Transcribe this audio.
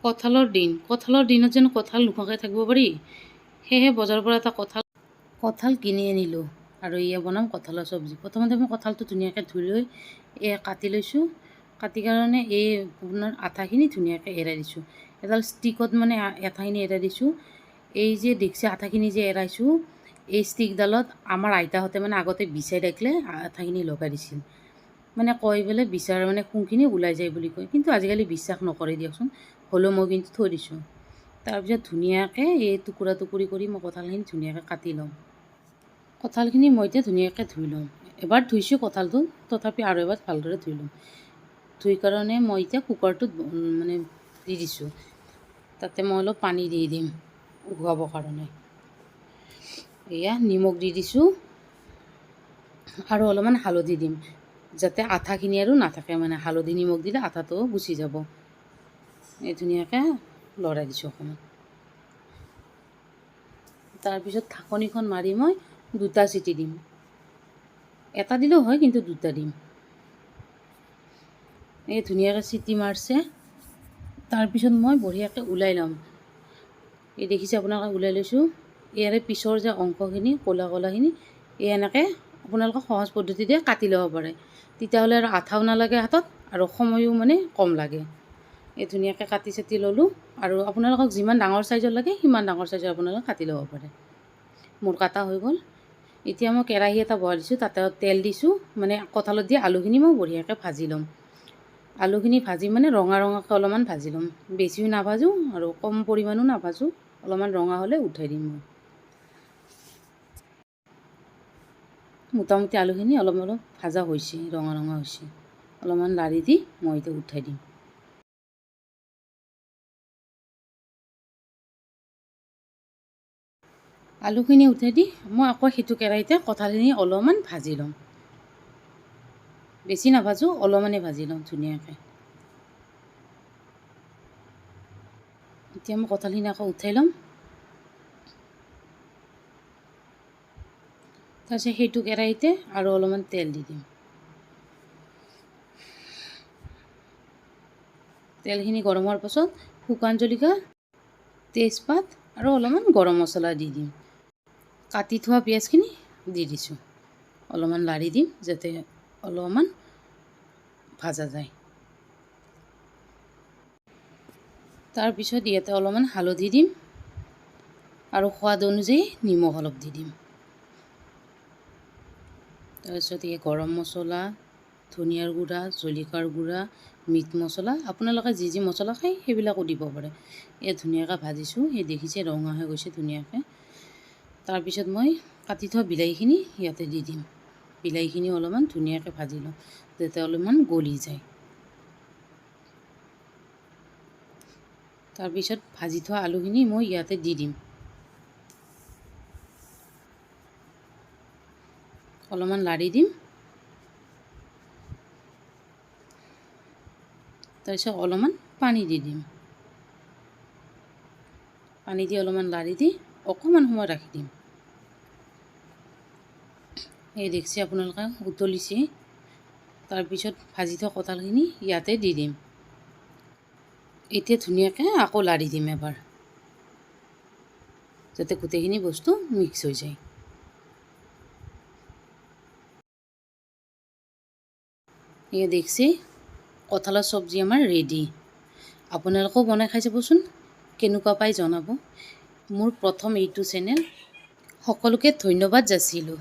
কঁঠালৰ দিন, কঁঠালৰ দিনত যেন কঁঠাল নোখোৱাকৈ থাকিব পাৰি? সেয়েহে বজাৰৰ পৰা এটা কঁঠাল কঁঠাল কিনি আনিলোঁ আৰু এয়া বনাম কঁঠালৰ চব্জি। প্ৰথমতে মই কঁঠালটো ধুনীয়াকৈ ধুই লৈ এয়া কাটি লৈছোঁ। কাটি কাৰণে এই আপোনাৰ আঠাখিনি ধুনীয়াকৈ এৰাই দিছোঁ। এডাল ষ্টিকত মানে আঠাখিনি এৰাই দিছোঁ। এই যে দেখিছে আঠাখিনি যে এৰাইছোঁ, এই ষ্টিকডালত আমাৰ আইতাহঁতে মানে আগতে বিচাই থাকিলে আঠাখিনি লগাই দিছিল। মানে কয় বোলে বিচাৰ মানে শুংখিনি ওলাই যায় বুলি কয়, কিন্তু আজিকালি বিশ্বাস নকৰে দিয়কচোন। হ'লেও মই কিন্তু থৈ দিছোঁ। তাৰপিছত ধুনীয়াকৈ এই টুকুৰা টুকুৰি কৰি মই কঁঠালখিনি ধুনীয়াকৈ কাটি ল'ম। কঁঠালখিনি মই এতিয়া ধুনীয়াকৈ ধুই ল'ম। এবাৰ ধুইছোঁ কঁঠালটো, তথাপি আৰু এবাৰ ভালদৰে ধুই ল'ম। ধুই কাৰণে মই এতিয়া কুকাৰটোত মানে দি দিছোঁ। তাতে মই অলপ পানী দি দিম উহাবৰ কাৰণে। এয়া নিমখ দি দিছোঁ আৰু অলপমান হালধি দিম, যাতে আঠাখিনি আৰু নাথাকে। মানে হালধি নিমখ দিলে আঠাটোও গুচি যাব। এই ধুনীয়াকৈ লৰাই দিছোঁ অকণমান। তাৰপিছত ঢাকনিখন মাৰি মই দুটা চিটি দিম। এটা দিলেও হয়, কিন্তু দুটা দিম। এই ধুনীয়াকৈ চিটি মাৰছে। তাৰপিছত মই বঢ়িয়াকৈ ওলাই ল'ম। এই দেখিছে আপোনালোকে, ওলাই লৈছোঁ। ইয়াৰে পিছৰ যে অংশখিনি, ক'লা ক'লাখিনি, এই এনেকৈ আপোনালোকে সহজ পদ্ধতিৰে কাটি ল'ব পাৰে। তেতিয়াহ'লে আৰু আঠাও নালাগে হাতত আৰু সময়ো মানে কম লাগে। এই ধুনীয়াকৈ কাটি চাটি ল'লোঁ আৰু আপোনালোকক যিমান ডাঙৰ চাইজৰ লাগে সিমান ডাঙৰ চাইজৰ আপোনালোকে কাটি ল'ব পাৰে। মোৰ কাটা হৈ গ'ল। এতিয়া মই কেৰাহী এটা বহাই দিছোঁ, তাতে তেল দিছোঁ। মানে কঁঠালত দিয়া আলুখিনি মই বঢ়িয়াকৈ ভাজি ল'ম। আলুখিনি ভাজি মানে ৰঙা ৰঙাকৈ অলপমান ভাজি ল'ম। বেছিও নাভাজোঁ আৰু কম পৰিমাণো নাভাজোঁ। অলপমান ৰঙা হ'লে উঠাই দিম মই। মোটামুটি আলুখিনি অলপ অলপ ভাজা হৈছে, ৰঙা ৰঙা হৈছে। অলপমান লাৰি দি মই এতিয়া উঠাই দিম। আলুখিনি উঠাই দি মই আকৌ সেইটো কেৰাহীতে কঁঠালখিনি অলপমান ভাজি ল'ম। বেছি নাভাজোঁ, অলপমানেই ভাজি ল'ম ধুনীয়াকৈ। এতিয়া মই কঁঠালখিনি আকৌ উঠাই ল'ম। তাৰপিছত সেইটো কেৰাহীতে আৰু অলপমান তেল দি দিম। তেলখিনি গৰম হোৱাৰ পাছত শুকান জলকীয়া, তেজপাত আৰু অলপমান গৰম মছলা দি দিম। কাটি থোৱা পিঁয়াজখিনি দি দিছোঁ। অলপমান লাৰি দিম যাতে অলপমান ভাজা যায়। তাৰপিছত ইয়াতে অলপমান হালধি দিম আৰু সোৱাদ অনুযায়ী নিমখ অলপ দি দিম। তাৰপিছত এই গৰম মছলা, ধনিয়াৰ গুড়া, জলকীয়াৰ গুড়া, মিট মছলা, আপোনালোকে যি যি মছলা খায় সেইবিলাকো দিব পাৰে। এই ধুনীয়াকৈ ভাজিছোঁ। এই দেখিছে ৰঙা হৈ গৈছে ধুনীয়াকৈ। তাৰপিছত মই কাটি থোৱা বিলাহীখিনি ইয়াতে দি দিম। বিলাহীখিনি অলপমান ধুনীয়াকৈ ভাজি লওঁ যাতে অলপমান গলি যায়। তাৰপিছত ভাজি থোৱা আলুখিনি মই ইয়াতে দি দিম। অলপমান লাৰি দিম। তাৰপিছত অলপমান পানী দি দিম। পানী দি অলপমান লাৰি দি অকণমান সময় ৰাখি দিম। এই দেখিছে আপোনালোকে, উতলিছে। তাৰপিছত ভাজি থোৱা কঁঠালখিনি ইয়াতে দি দিম। এতিয়া ধুনীয়াকৈ আকৌ লাৰি দিম এবাৰ, যাতে গোটেইখিনি বস্তু মিক্স হৈ যায়। এয়া দেখিছে, কঁঠালৰ চব্জি আমাৰ ৰেডি। আপোনালোকেও বনাই খাই চাবচোন, কেনেকুৱা পাই জনাব। মোৰ প্ৰথম এইটো চেনেল। সকলোকে ধন্যবাদ যাচিলোঁ।